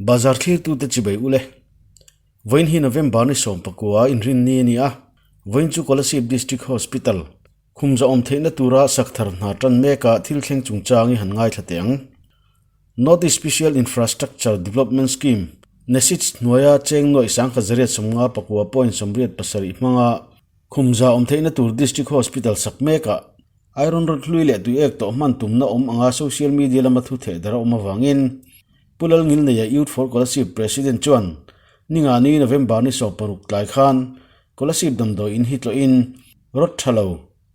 Bazar thlirtute chibai ule. Vawiin hi November ni 19 inrinni a ni a, vawiin chu Kolasib District Hospital, khum zahawm theihna tura sak thar hna tan meka thil thleng chungchang i han ngaithla teh ang. North East Special Infrastructure Development Scheme, NESIDS, hnuaia cheng nuaih sangkhat zariat 59 point 87 hmanga khum zahawm theihna tur District Hospital sak mekah Iron rod hlui leh tui ek tawh hman tumna awm anga social media lama thu theh dar a awm avangin Pu Lalngilneia Youth for Kolasib President chuan Ningani November ni 16 tlai khan Kolasib damdawi in hi tlawhin rod tha lo,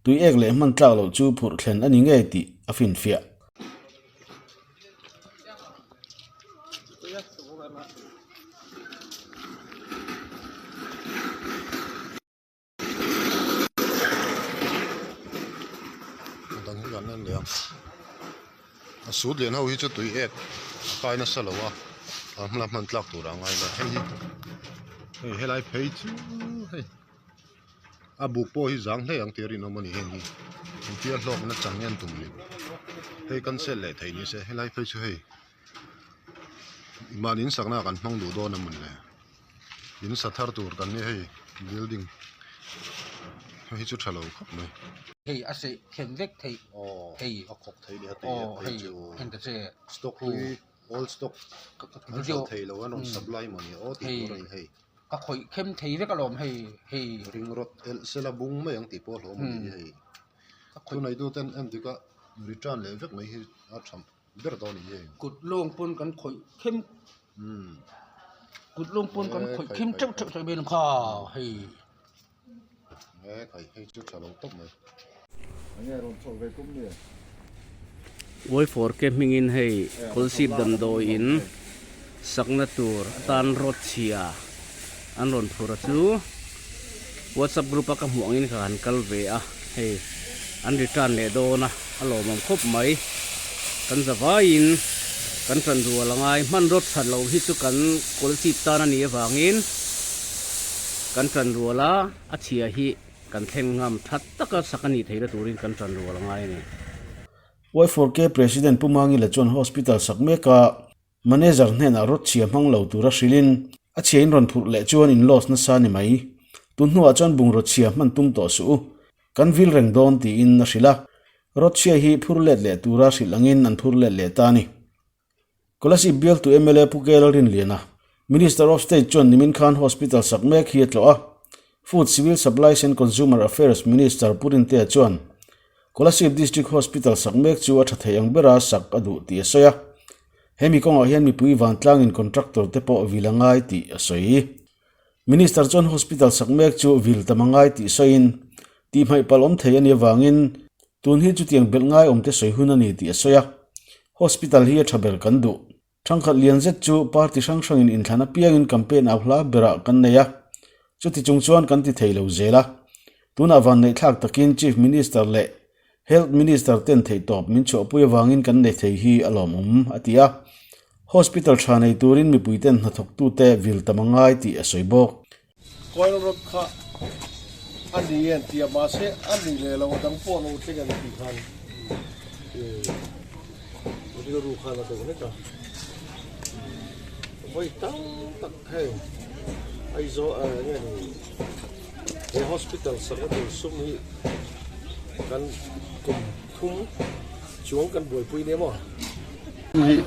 tui ek leh hman tlak loh chu phurh thlen a ni ngei tih a finfiah. Dang hi kan en leh a a sut lian ho hi chu tui ek a kai nasa lo a a hmala hman tlak tur ah a ngai lo hei hi hei helai phei chu hei a buk pawh hi zang hle ang tih a rinawm a ni heng hi engtia hlawkna chang nge an tum ni hei cancel leh theih ni se helai phei chu hei mahni in sakna ah kan hmang duh dawn a mawn le. In sa thar tur kan nia hei building hei hi chu tha lo khawp mai. Hei a seh khem vek theih hei a khawk thei nia tui aw hei heng ta che stock hi old stock an hralh thei lo an rawn supply maw ni aw tih tur a ni hei ka khawih khem thei vek alawm hei hei ring rawt elh sela bung mai ang tih pawh a hlawm a ni hei thu neitu ten en dik a return leh vek mai hi a tha ber dawn a ni hei kut lawng pawn kan khawih khem Kut lawng pawn kan khawih khem teuh teuh tawh mai ang kha hei. Uaifawr ke hmingin hei Kawlsip damdawiin sakna tur atan rod chhia an rawn phur a chu WhatsApp group a ka hmuh angin ka han kal ve a hei an return leh dawn a a lawmawm khawp mai kan zavaiin kan tan rual a ngai hmanraw that loh hi chu kan kawl chip tan a nih avangin kan tan rual a a chhia hi kan thleng ngam that taka sak a nih theihna turin kan tan rual a ngai a ni. Y4K President Pu Mangila chuan hospital sak mek a Manager hnenah rod chhia hmang lo tura hrilhin a chhia in rawn phurh leh chuan in loss nasa ni mai. Tun hnuah chuan bungraw chhia hman tum tawh suh u. Kan vil reng dawn tiin a hrilh a. Rod chhia hi phur let leh tura hrilh angin an phur let leh ta a ni. Kolasib bialtu mla Pu K Lalrinliana, Minister of State chuan nimin khan hospital sak mek hi a tlawh a. Food, Civil Supplies and Consumer Affairs Minister Pu Rintea chuan Kolasib District Hospital sak mek chu a tha thei ang bera sak a duh tih a sawi a. Hemi kawngah hian mipui vantlangin contractor te pawh vil a ngai tih a sawi. Minister chuan hospital sak mek chu vil tam a ngai tih sawiin, tihhmaih palh awm thei a nih avangin tun hi chutiang belh ngai awmte sawi hun a ni tih a sawi a. Hospital hi a tha ber kan duh. Thangkhat lian zet chu party hrang hrangin inthlan apiangin campaign au hla berah kan nei a, chuti chung chuan kan ti thei lo zel a. Tunah vanneih thlak takin Chief Minister leh Health Minister ten theihtawp min chhuahpui avangin kan nei thei hi a lawmawm, a ti a. Hospital tha nei turin mipuiten hnathawktute vil tam a ngai tih a sawi bawk. Coil rod kha a ni en tia mahse a ni leh lo a dang pawh lo thleng an tih khan rilru khan a deuh hlek a vawi tam tak hei Aizawl nge ni he hospital sakna tur sum hi kan kum thum chuang kan buaipui nia maw. Hi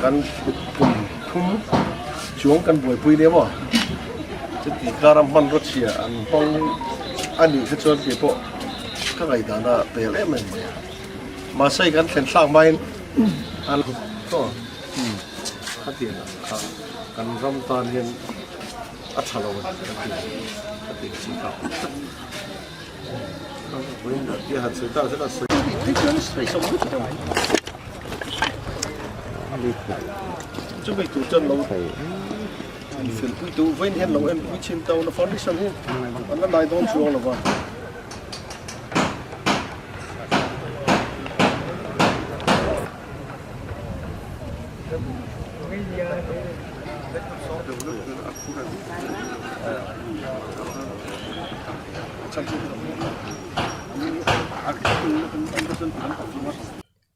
kan kum thum chuang kan buaipui nia maw chuti kara hmanraw chhia an hmang a nih kha chuan kei pawh ka ngaihdan a pel em em mai a mahse kan thlen thlak hmain an tawh khatiang ang kha kan ram tan hian a tha lo a ni ka ti ka ti chi kha.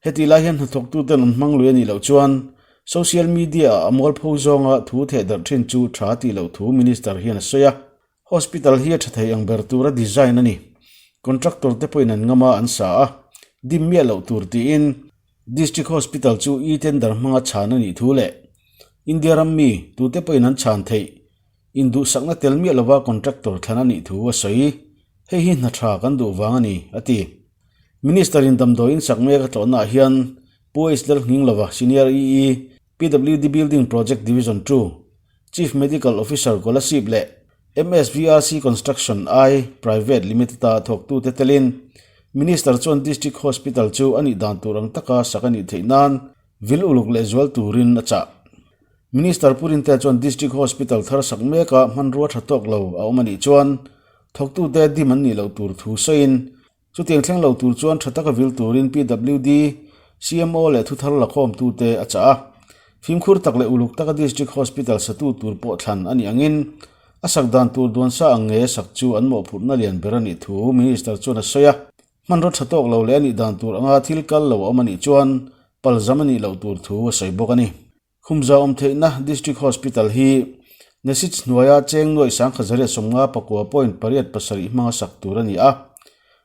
Heti lai hian hnathawktuten an hmang lui a nih loh chuan Social media-ah a mualpho zawnga thu thehdarh thin chu tha tih loh thu Minister hian a sawi a. Hospital hi a tha thei ang ber tura design a ni. Contractor te pawhin an ngam a, an sa a, dim miah loh tur tiin District Hospital chu e-tender hmanga chhan a nih thu leh India ram mi tute pawhin an chhan theih Induhsakna tel miah lova contractor thlan a nih thu a sawi. Hei hi hna tha kan duh vang a ni, a ti. Minister in damdawiin sak mek a tlawhnaah hian Pu H Lalnghinglova, Senior EE, PWD Building Project Division ii, Chief Medical Officer Kolasib leh MSVRC Construction I Private Limited-a thawktute telin Minister chuan District Hospital chu a nih dan tur ang taka sak a nih theih nan vil uluk lehzual turin a chah. Minister Pu Rintea chuan District Hospital thar sak meka hmanrua tha tawk lo a awm a nih chuan thawktute dim an nih loh tur thu sawiin chutiang thleng lo tur chuan tha taka vil turin PWD, CMO leh thuthar lakhawmtute a chah a. Fimkhur tak leh uluk taka District Hospital satu tur pawh thlan a nih angin a sak dan tur duansa ang nge sak chu an mawhphurhna lian ber a nih thu Minister chuan a sawi a. Hmanraw tha tawk lo leh a nih dan tur anga thil kal lo a awm a nih chuan palzam a nih loh tur thu a sawi bawk a ni. Khumza awm theihna District Hospital hi Nesits hnuaia cheng nuaih sangkhat zariat sawmnga pakua point pariat pasarih hmanga sak tur a ni a,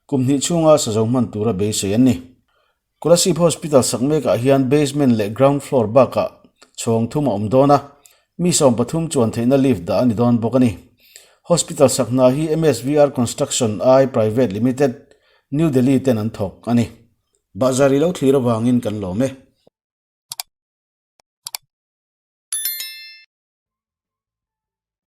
kum hnih chhunga sazo hman tura beisei an ni. Kolasib Hospital sak mekah hian basement leh ground floor bakah chhawng thum a awm dawn a, mi 13 chuan theihna lift dah a ni dawn bawk a ni. Hospital sak hna hi MSVR Construction I Private Limited, New Delhi ten an thawk a ni. Bahzar i lo thlir avangin kan lawm e.